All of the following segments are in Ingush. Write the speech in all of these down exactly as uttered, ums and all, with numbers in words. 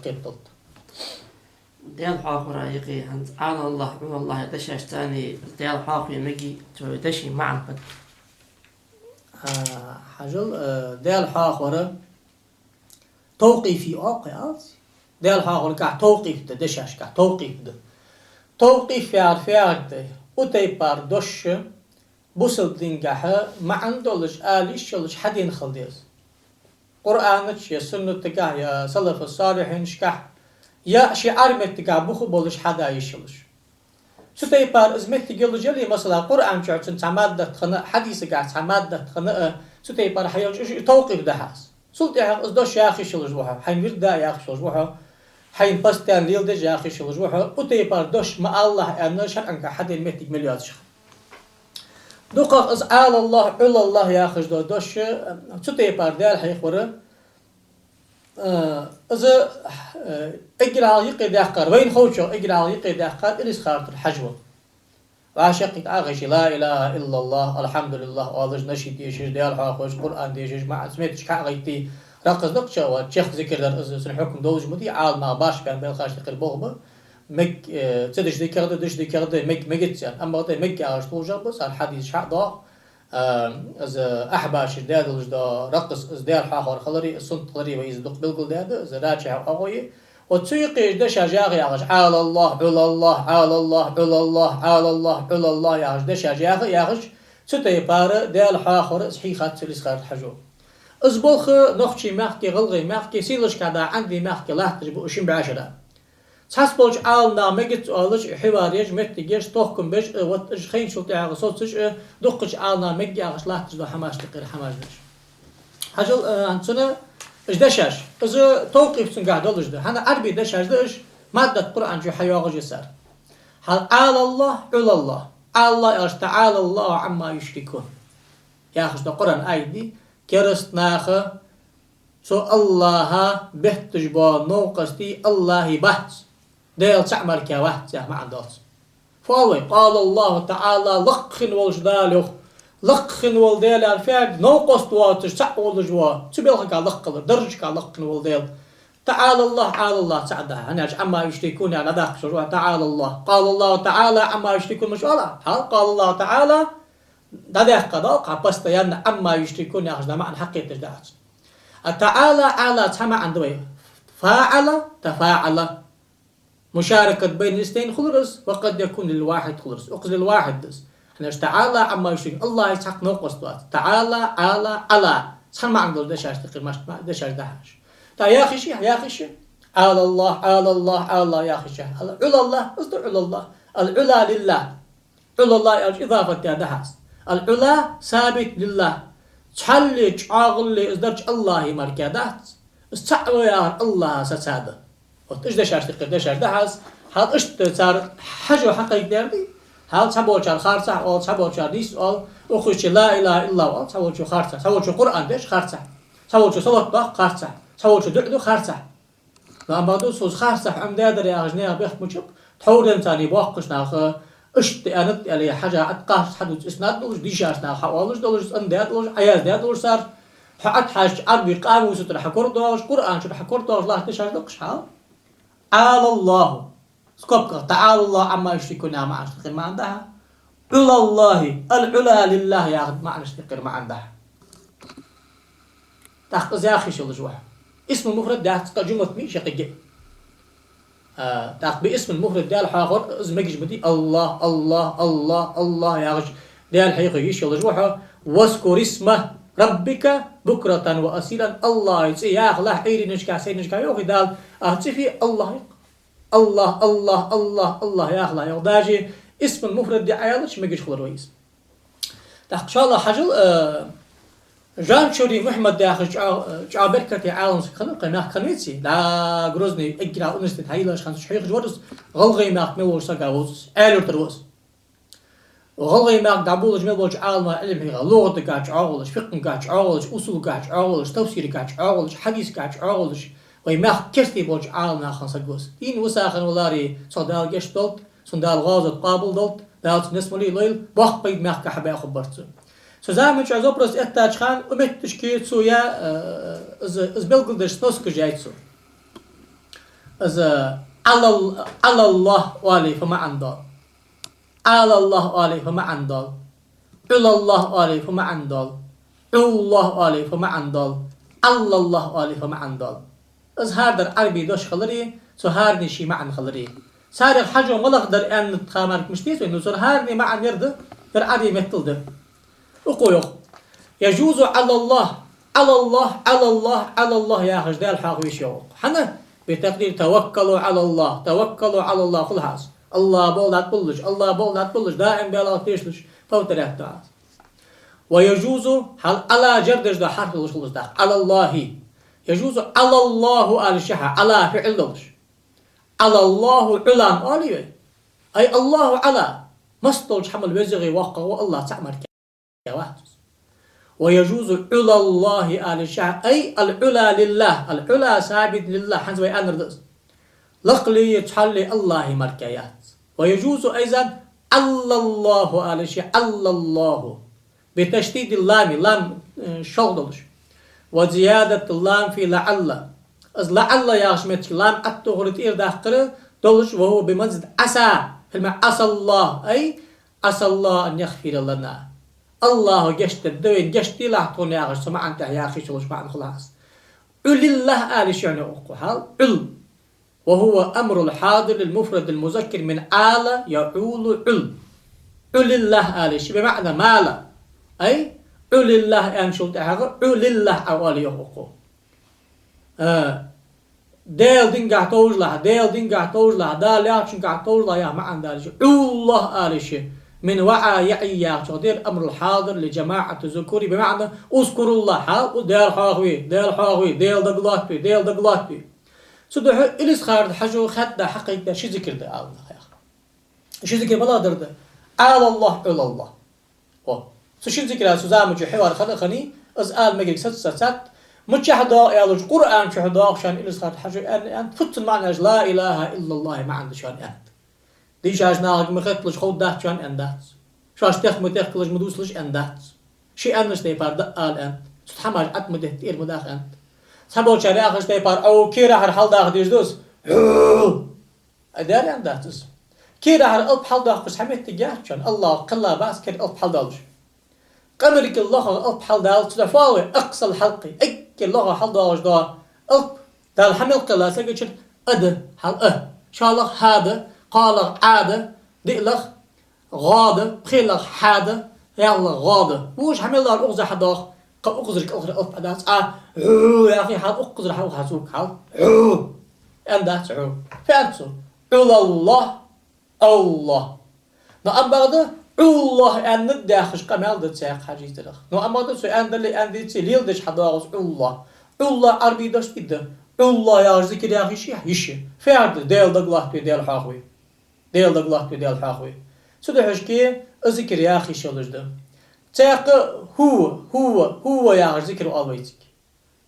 кхеталт. Даьла хьоахавара юкъе хӀанз «Ӏалаллахь», «Ӏулаллахь» яха дешаш царна Даьла хьоахаве мегаргдий, цу дешай маӀан пад? А, хьажал, а, Даьла хьоахавар тавкъифи оал-кх, оалац. Даьла хьоахаваргахь тавкъиф да, дешашкахь тавкъиф да. Тавкъиф яхар фу яхар да? Цу тайпара дош бусалба дингахь маӀан долаш, ала йиш йолаш хьадена хила деза. Къуръана чу, е суннатагахь, е салафу-салихьинашкахь, е ший Ӏар меттагахь бух болаш хьада йиш йолаш. Цу тайпара из меттиг йолаш яле, масала, Къуръан чу цун цхьа маддат хинна а, хьадисагахь цхьа маддат хинна а, цу тайпара хьайолча уж тавкъиф да хьа из. Цул тӀехьагӀа из дош яха йиш йолаш ва хьо, хьайна вирд а яха йиш йолаш ва хьо, хьайна постоянно леладеш яха йиш йолаш ва хьо, цу тайпара дош ма алалахь аьнна, шарӀагахь хьадена меттиг мел йоацаш хиннад. ДукхагӀа из «Ӏалаллахь», «Ӏулаллахь» яхаш дола дош, цу тайпара Даьла хьоахавар, а, из, а, эггара хьалха юкъе даьккхар, вайна ховчох эггара хьалха юкъе даьккхар Илисхан-Юртара Хьажа ва. ВӀашагӀкхийтта Ӏохайша, ла илахӀа иллаллахӀ, алхьамдулиллахӀ оалаш, нашид дешаш, Даьла хьоахавеш, Къуръан дешаш, маӀан цу метташка хьа а гӀайтте, ракъаза дакъа чу а вац, чехка зикар дар из, цун хьукам долаш ма дий, Ӏаламнаха башха баьнна белхаш тӀехьара болх ба. Мег-, э, ца деш дикагӀа да, деш дикагӀа да, мег-, мегац аьнна. Амма тӀа мег яхаш тулжагӀ ба, цар хьадисаш хьа а доагӀа, а, из ахьбашаша даь долаш дола ракъас, из Даьла хьоахавар хилари, из суннат хилари вай из дукха белгалдаьд, из раджихь къагӀо я. Оцу цу юкъе уж дешаш яха яхаш, «Ӏалаллахь, Ӏулаллахь, Ӏалаллахь, Ӏулаллахь, Ӏалаллахь, Ӏулаллахь» яхаш дешаш яха яхаш, цу тайпара Даьла хьоахавар из хьийхад цу Илисхан-Юртара Хьажо. Из болх нохчий мехка, гӀалгӀай мехка, сийлашка да Ӏанди мехка латташ ба уж шин бӀаьшера. Цхьаболча Ӏаламнаха мегац оалаш, хьивар еш, меттиг еш, тохкам беш, э, вот уж хайначул тӀехьагӀа соцаш, э, дукхача Ӏаламнаха мег яхаш латташ дола хӀамаш тӀехьара хӀамаш деш. Хьажал, э, хӀанз цунна уж дешаш. Из тавкъиф цунгахь долаш да. ХӀана, Ӏарбий дешаш да уж, маддат Къуръан чу хьайоагӀаш я цар. Хьал «Ӏалаллахь, Ӏулаллахь». «Ӏалаллахь» яхаш, «ТаӀалаллахӀу Ӏамма юшрикун» яхаш дола Къуръан аят да. Кераста наха цу АллахӀа бетташ бола новкъостий АллахӀий бац, Даьла цаӀ мара вац яха маӀан долаш. Фу оал вай? «КъалаллахӀу таӀала», лакха хинна волча Дала йоах. Лакха хинна вола Даьла яхар фу да? Новкъост воацаш, цаӀ волаш вола, цу балхага лакха хилар, даржашка лакха хинна вола Даьла. «ТаӀалаллахӀ», «ӀалаллахӀ» цаӀ да. ХӀана аьлча «Ӏамма юшрикун» яхар дӀадаккха шоаш ва, «ТаӀалаллахӀ». «КъалаллахӀу таӀала Ӏамма юшрикун» ма ала. Хьал «КъалаллахӀу таӀала» дӀадаккха да, кхы постоянно «Ӏамма юшрикун» яхаш да маӀан хьакхеташ да аз. А «таӀала», «Ӏала» цхьа маӀан да вай. «ФаӀала», «тафаӀала». Мушаракат байна лиснайн хулар из, ва къад якун лил вахьид хулар из. Укхаза лил вахьид да из. ХӀана аьлча «таӀала Ӏамма юшрикун», АллахӀий цхьаккха новкъост вац. «ТаӀала», «Ӏала», «Ӏала» цхьан маӀан долаш дешаш тӀехьара маш-, дешаш да хьажа. ТӀаккха яха йиш я, яха йиш я. «ӀалаллахӀ, ӀалаллахӀ, ӀалаллахӀ» яха йиш я. Ал-, «ӀулаллахӀ», из да «ӀулаллахӀ». «Ал-Ӏула лиллахӀ». «ӀулаллахӀ» аьлча изафат даь да хьа из. «Ал-Ӏула сабит лиллахӀ». Цхьалле, чӀоагӀалле из дарж АллахӀий мара дац. Из цаӀ ва яхар АллахӀа сацад. Вот уж дешаш тӀехьара дешаш да хьа из. Хьал иштта цар Хьажо хьакхайкадаьр дий? Хьал цхьаболчар харцахь оал, цхьаболчар нийса оал, укхаза чу «Ла илахӀа иллаллахӀ» оал, цхьаволчо харцахь, цхьаволчо Къуръан деш харцахь, цхьаволчо салот доаккх харцахь, цхьаволчо дуӀа ду харцахь. Но амма ду, цо харцахь Ӏомадаьдар яхаш наьха бехк ма чу ба, тхьовра денз царна боккхийча наха иштта аьннад аьле, Хьажа тӀакхаччалца хьадувц иснад долаш, дийшача наха хьаоалаш долаш, цӀендаь долаш, Ӏаяздаь долаш цар, хьо Ӏад хьаьжча Ӏарбий къамуса тӀара хьакорадоагӀаш, Къуръан чура хьакорадоагӀаш латташ дешаш да-кх уж хьал. «ӀалаллахӀ». Скобках «ТаӀалаллахӀу Ӏамма юшрикун» яха маӀан тӀехьара маӀан да хьа. «ӀулаллахӀи», «Ал-Ӏула лиллахӀ» яха маӀан тӀехьара маӀан да хьа. ТӀаккха из яха йиш йолаш ва хьо. Исмул муфрад дац-кх, жумлат ма йий уж кхы а. А, тӀаккха бе исмул муфрад Даьла хьоахавар, из мегаш ма дий, АллахӀ, АллахӀ, АллахӀ, АллахӀ яхаш Даьла хьоахаве йиш йолаш ва хьо. «Вазкур исма раббика букратан ва асилан». АллахӀий цӀи яхалахь, Ӏуйранашка, сайранашка йоахий Дала, а цӀи фу я? АллахӀ я-кх. АллахӀ, АллахӀ, АллахӀ, АллахӀ яхалахь йоах. Даже исмул муфрад де Ӏаяллача мегаш хулар вай из. ТӀаккха шоллагӀа хьажал, э, Жанчури Мухьмад яхаш чӀоагӀа, чӀоагӀа беркате Ӏалам саг хиннав-кх вай мехка, хиннавеций? Да, Грозный эггара университет хьайийллача хана цу чу хьехаш вар из, ГӀалгӀай мехка мел волча сагах ва из, Аьлий-Юртара ва из. ГӀалгӀай мехка дӀаболалуш мел болча Ӏаламнаха Ӏилма хьийха, лугӀатагахь чӀоагӀа волаш, фикъхӀагахь чӀоагӀа волаш, усулгахь чӀоагӀа волаш, тафсиргахь чӀоагӀа волаш, хьадисгахь чӀоагӀа волаш, вай мехка керте болча Ӏаламнахах саг ва из. Дийна висахана валаре, цох Дала гешт долда, цунна Дала гӀазот къоабал долда, Дала цун несмали лойла, боккха пайда мехка хьабаь хургбар цо. Цу заман чу аз вопрос эттача хана, у метташке цо я, э, из, из белгалдеш сноскаш яьй цо. Из Ӏалал-, Ӏалаллахь оале фу маӀан доал? Ӏалаллахь оале фу маӀан доал? Ӏулаллахь оале фу маӀан доал? Ӏуллахь оале фу маӀан доал? Ӏаллаллахь оале фу маӀан доал? Из хӀара дар Ӏарбий дош хиларе, цу хӀаране ший маӀан хиларе. Царех хьажо малагӀа дар аьннад ха мара мишта деза вайна, ну, цар хӀаране маӀан ер да, ер Ӏарбий меттала да. Укхо йоах: يجوز على الله، على الله، على الله، على الله яхаш Даьла хьоахаве йиш я йоах. ХӀана? بتقدير توكلوا على الله، توكلوا على الله хул хьа из. АллахӀ бокъонца тӀабиллалаш, АллахӀ бокъонца тӀабиллалаш, даим Даьлах тешалаш, повторять ду Ӏа из. ويجوز, хьал على جر деш дола хьарф долаш хул из тӀаккха. على الله. يجوز على الله ала йиш я хьа, على фиӀл долаш. على الله علوا оалий вай. أي الله على. Массадолча хӀамал везагӀа, воккхагӀа ва АллахӀ, цаӀ мара кхы вац из. ويجوز علا الله ала йиш я хьа, أي العلا لله، العلا ثابت لله, хӀанз вай аьннар да из. Лакхалеи цхьаллеи АллахӀа мара кхы яц. ويجوز أيضا على الله ала йиш я, على الله. بتشديد اللام, лам, э, шолха долаш. وزيادة اللام في لعل. Из لعل яхача метташка лам Ӏотохар, тӀера даккхар долаш, وهو بمنزلة عسى، фу маӀан, عسى الله، أي عسى الله أن يغفر لنا. АллахӀа гешт дергда вайна, гешт делахь тхона яхаш, цу маӀан тӀа яхаш йолаш маӀан хул хьа из. Ӏулиллахь ала йиш я хьона укхо, хьал, Ӏул. وهو أمر الحاضر للمفرد المذكر من عال يعول عل. Ӏулиллахь ала йиш я, بمعنى مال. أي Ӏулиллахь аьнначул тӀехьагӀа Ӏулиллахь Ӏа оал йоах укхо. А, Даьла динагахьа товжалахь, Даьла динагахьа товжалахь, Дала яхачунгахьа товжалахь яха маӀан да из. Ӏуллахь ала йиш я. من وعى يعي яхачох да ер, أمر الحاضر لجماعة الذكور، بمعنى اذكروا الله, хьал, Даьла хьоахаве, Даьла хьоахаве, Даьла дагалоаттаве, Даьла дагалоаттаве. Цудухьа Илисха-Юртара Хьажо хатта хьакхайкадаьд ши зикар да ала нах яхар. Ши зикар малагӀа дар да? Ӏалаллахь, Ӏулаллахь. О, цу шин зикара цу заман чу хьевар хана хани, из ала мегарг саца сацад, мичахьа доагӀа аьлча, Къуръан чу доагӀа шоана Илисха-Юртара Хьажо аьнна, аьннад, фуццан маӀан яьлча, لا إله إلا الله маӀан да шоана аьннад. Дийшача нахага ма хетталаш ховргдац шоана аьнна дац. Шоаш техка ма техкалаш, ма дувцалаш аьнна дац. Ши аьннача тайпара дӀаала аьннад. Цу хӀамаш Ӏад ма детта, тӀера ма даха аьннад. Цхьаболчар яхача тайпара, укх керахьара хьалдахар деш да из. Ай, дера аьнна дац из. Керахьара алап хьалдоаккхаш цхьа моттиг яц шоана, АллахӀа кхелла бац кер алап хьалдоалаш. Къамаргал лохагӀа алап хьалдаллалца, цудухьа фу оал вай, أقصى الحلق, эггара лохагӀа хьалдоагӀаш дола алап, Дала хьа мел кхелла сагачура а да, хьал а. ШоллагӀа хьа да, кхоалагӀа Ӏа да, диълагӀа гӀо да, пхелагӀа хьа да, ялхлагӀа гӀо да. Вож хьа мел лоархӀар укхаза хьадоагӀа, кхы укхазара кӀалхара алап Ӏа дац, Ӏа, Ӏу яхе, хьал укхазара хьа, укхаза хьа цуг хьал. Ӏу. Аьнна дац Ӏу. Фу аьннад цо? Ӏулаллахь, Аллахь. Но амма бакъда, Ӏуллахь аьннад яхаш къамаьл да цхьаькха хьажийцарах. Но амма бакъда, цо аьннадале, аьннадеце, леладеш хьадоагӀа из Ӏуллахь. Ӏуллахь Ӏарбий дош тӀа да. Ӏуллахь яхаш зикар яха йиш я? Йиш я. Фу яхар да? Даьла дагалоаттаве, Даьла хьоахаве. Даьла дагалоаттаве, Даьла хьоахаве. Цудухьа шке а зикар яха йиш йолаш да. Цхьаькха хӀува, хӀува, хӀува яхаш зикар оал вай цига.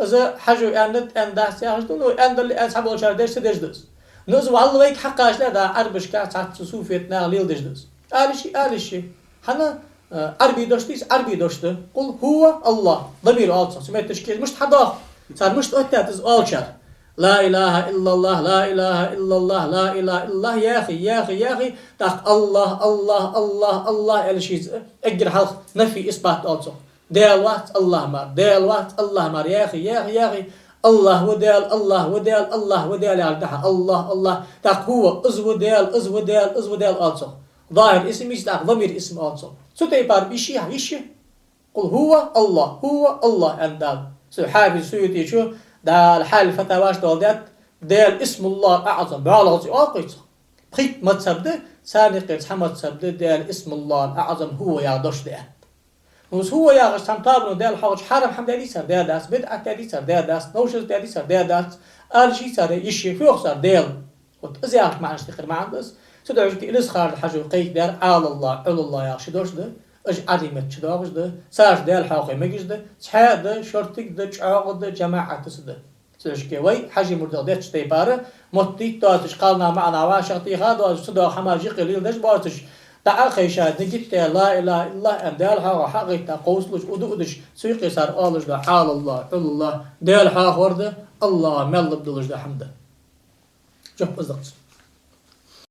Из Хьажо аьннад, аьнна дац яхаш да, но аьннадале, аьнна цхьаболчар деш, ца деш да из. Но из валла вайга хьакхачале а, да, Ӏарбашка цхьацца суфет наха леладеш да из. Ала йиш я, ала йиш я. ХӀана, э, Ӏарбий дош да из, Ӏарбий дош да. قل هو الله. Дамир оал цох. Цу метташка мишта хьадоагӀа? Цар мишта оттадаьд из оалачар? لا إله إلا الله، لا إله إلا الله، لا إله إلا الله, яхе, яхе, яхе, тӀаккха Аллахь, Аллахь, Аллахь, Аллахь аьлча, шийца эггара хьалха нафи, исбат оал цох. Даьла вац Аллахь мара, Даьла вац Аллахь мара, яхе, яхе, яхе, Аллахь ва Даьла, Аллахь ва Даьла, Аллахь ва Даьла яхар да хьа, Аллахь, Аллахь. ТӀаккха хӀува, из ва Даьла, из ва Даьла, из ва Даьла оал цох. ظاهر اسم, из тӀаккха ضمير اسم оал цох. Цу тайпара йиш я, йиш я. قل هو الله، هو الله аьнна Дала. Цу Хьафиз Суютийс Дала хьалха фатаваш доаладаьд, Даьла اسم الله الأعظم, бӀоалагӀа цӀи оал-кх цох. Пхийтта мазхӀаб да, царна юкъера цхьа мазхӀаб да Даьла اسم الله الأعظم هو яха дош да аьнна. Ну, из хӀува яхаш цхьан тоабано Даьла хьоахавича, хьарам хӀама даьдий цар? Даь дац. БидӀат даьдий цар? Даь дац. Новшаза даьдий цар? Даь дац. Ала йиш яцар, йиш я. Фу йоах цар? Даьла. Вот из яхача маӀанашта юкъера маӀан да из. Цудухьа шке Илисха-Юртара Хьажо кхайкадаьр Ӏалаллахь, Ӏулаллахь яха ши дош да. Уж Ӏарбий меттала чудоагӀаш да. Царца Даьла хьоахаве мегаш да. Цхьаь да, шортига да, чӀоагӀа да, жамаӀатаца да. Цудухьа шке вай, Хьажий мурдаш деттача тайпара, моттийта доацаш, кхалнаха, маӀанаха вӀашагӀтеха доацаш, цудухьа хӀамаш юкъе леладеш боацаш, дӀа а хайша, нигат а даь, لا إله إلا الله аьнна, Даьла хьоахавар хьагӀайтта, кховсалуш, удаш, цу юкъе цар оалаш да Ӏалаллахь, Ӏулаллахь, Даьла хьоахавар да, АллахӀа маьл лургдолаш да хӀама да. жоп из да-кх.